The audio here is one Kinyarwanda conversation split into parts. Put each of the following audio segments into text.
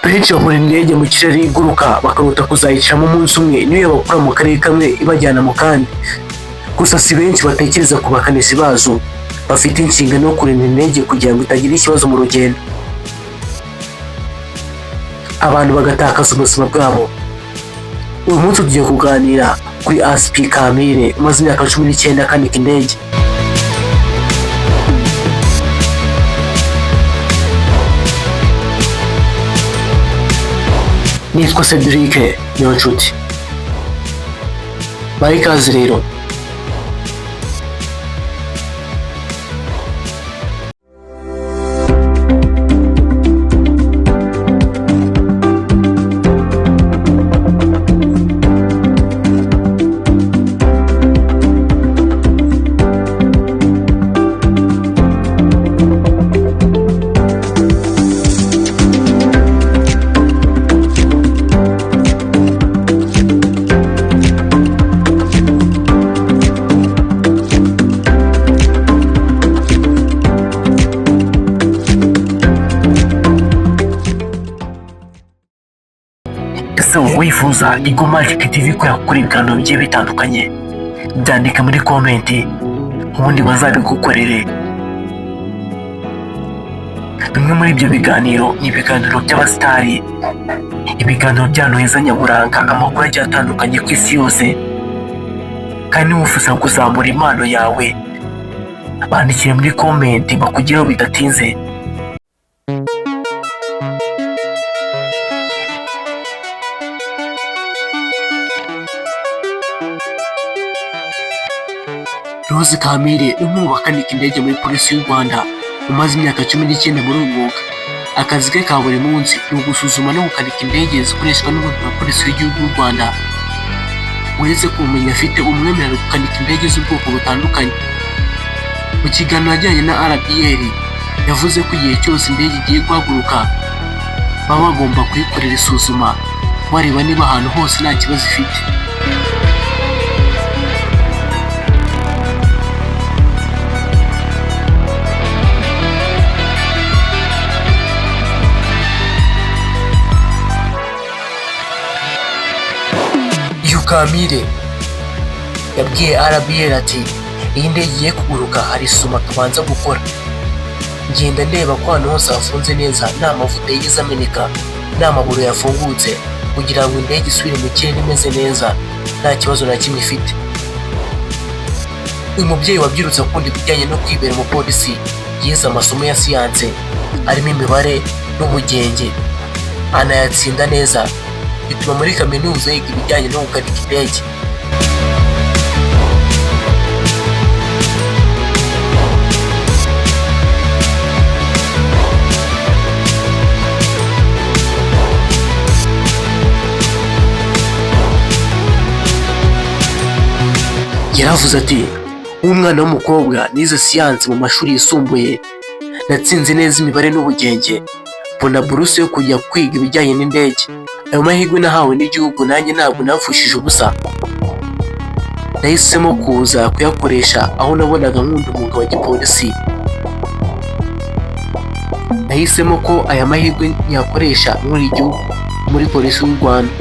Benshi babona indege mu kirere iguruka bakarota kuzayicamo umunsi umwe, niyo yabakura mu karere kamwe ibajyana mu kandi. Gusa si benshi batekereza ku bakanishi bazo bafite inshingano yo kurinda indege kugira ngo itagira ikibazo mu rugendo, abantu bagatakaza ubuzima bwabo. Uyu munsi tugiye kuganira kuri ACP Kampire umaze imyaka 19 akanika indege. Nitwa Cedric Niyonshuti. Baha ikaze rero. Ese wowe wifuza Eagle Magic TV ko yakora ibiganiro bigiye bitandukanye? Byandike muri comment ubundi bazabigukorere. Bimwe muri ibyo biganiro ni ibiganiro by'abasitari, ibiganiro by'ahantu heza nyaburanga, amakuru agiye atandukanye ku isi yose. Kandi niba wifuza kuzamura impano yawe, bandikire muri comment bakugereho bidatinze. Rose Kampire ni umwe mu bakanika indege muri polisi y'u Rwanda umaze imyaka 19 muri uyu mwuga. Akazi ke ka buri munsi ni ugusuzuma no gukanika indege zikoreshwa n'urwego rwa polisi y'igihugu y'u Rwanda. Uretse ku bumenyi afite umwemerera gukanika indege z'ubwoko butandukanye. Mu kiganiro yagiranye na RBL yavuze ko igihe cyose indege igiye guhaguruka baba bagomba kuyikorera isuzuma bareba niba ahantu hose nta kibazo ifite. Kampire yabwiye RBL ati: "Iyi ndege igiye kuguruka hari isuzuma tubanza gukora, ngenda ndeba ko ahantu hose hafunze neza, nta mavuta yigeze ameneka, nta maburo yafungutse, kugira ngo indege isubire mu kirere imeze neza nta kibazo na kimwe ifite." Uyu mubyeyi wabyirutse akunda ibijyanye no kwibera umupolisi yize amasomo ya siyanse arimo imibare n'ubugenge anayatsinda neza, bituma muri kaminuza yiga ibijyanye no gukanika indege. Yaravuze ati: "Nk'umwana w'umukobwa nize siyansi mu mashuri yisumbuye, natsinze neza imibare n'ubugenge, mbona buruse yo kujya kwiga ibijyanye n'indege. Ayo mahirwe nahawe n'igihugu nanjye ntabwo napfushije ubusa, nahisemo kuza kuyakoresha aho nabonaga nkunda umwuga wa gipolisi. Nahisemo ko aya mahirwe nyakoresha nkorera igihugu muri polisi y'u Rwanda."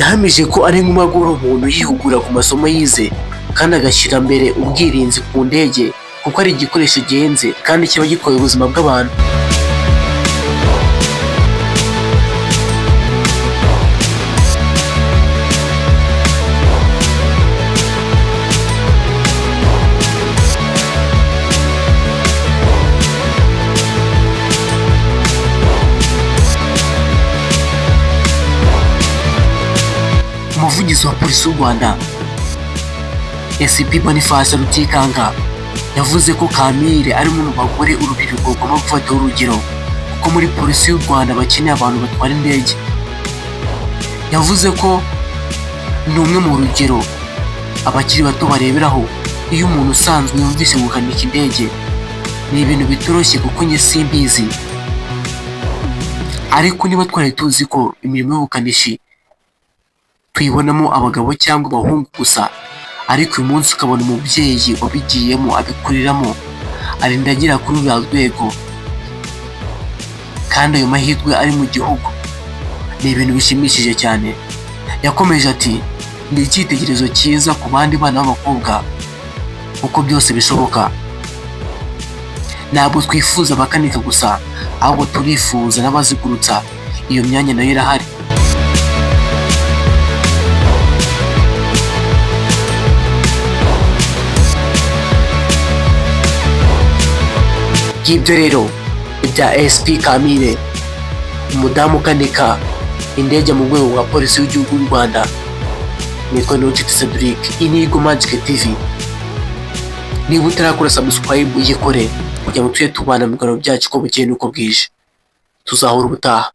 Yahamije ko ari ngombwa guhora umuntu yihugura ku masomo yize kandi agashyira mbere ubwirinzi ku ndege, kuko ari igikoresho gihenze kandi kiba gitwaye ubuzima bw'abantu. Umuvugizi wa polisi y'u Rwanda ACP Boniface Rutikanga yavuze ko Kampire ari umwe mu bagore urubyiruko rugomba gufataho urugero, kuko muri polisi y'u Rwanda bakeneye abantu batwara indege. Yavuze ko ni umwe mu rugero abakiri bato bareberaho. Iyo umuntu usanzwe yumvise gukanika indege ni ibintu bitoroshye kuko njye simbizi. Ariko niba twari tuzi ko imirimo y'ubukanishi tuyibonamo abagabo cyangwa abahungu gusa, ariko uyu munsi ukabona umubyeyi wabigiyemo, abikuriramo, arinda agera kuri ruriya rwego, kandi ayo mahirwe ari mu gihugu, ni ibintu bishimishije cyane. Yakomeje ati: "Ni icyitegererezo cyiza ku bandi bana b'abakobwa kuko byose bishoboka. Ntabwo twifuza abakanika gusa, ahubwo turifuza n'abazigurutsa. Iyo myanya nayo irahari." Ngibyo rero ibya SP Kamire, umudamu ukanika indege mu rwego rwa Polisi y'igihugu y'u Rwanda. Nitwa Niyonshuti Cedric, iyi ni Eagle Magic TV. Niba utarakora subscribe, uyikore kugira ngo tujye tubana mu biganiro byacu uko bukeye n'uko bwije. Tuzahura ubutaha.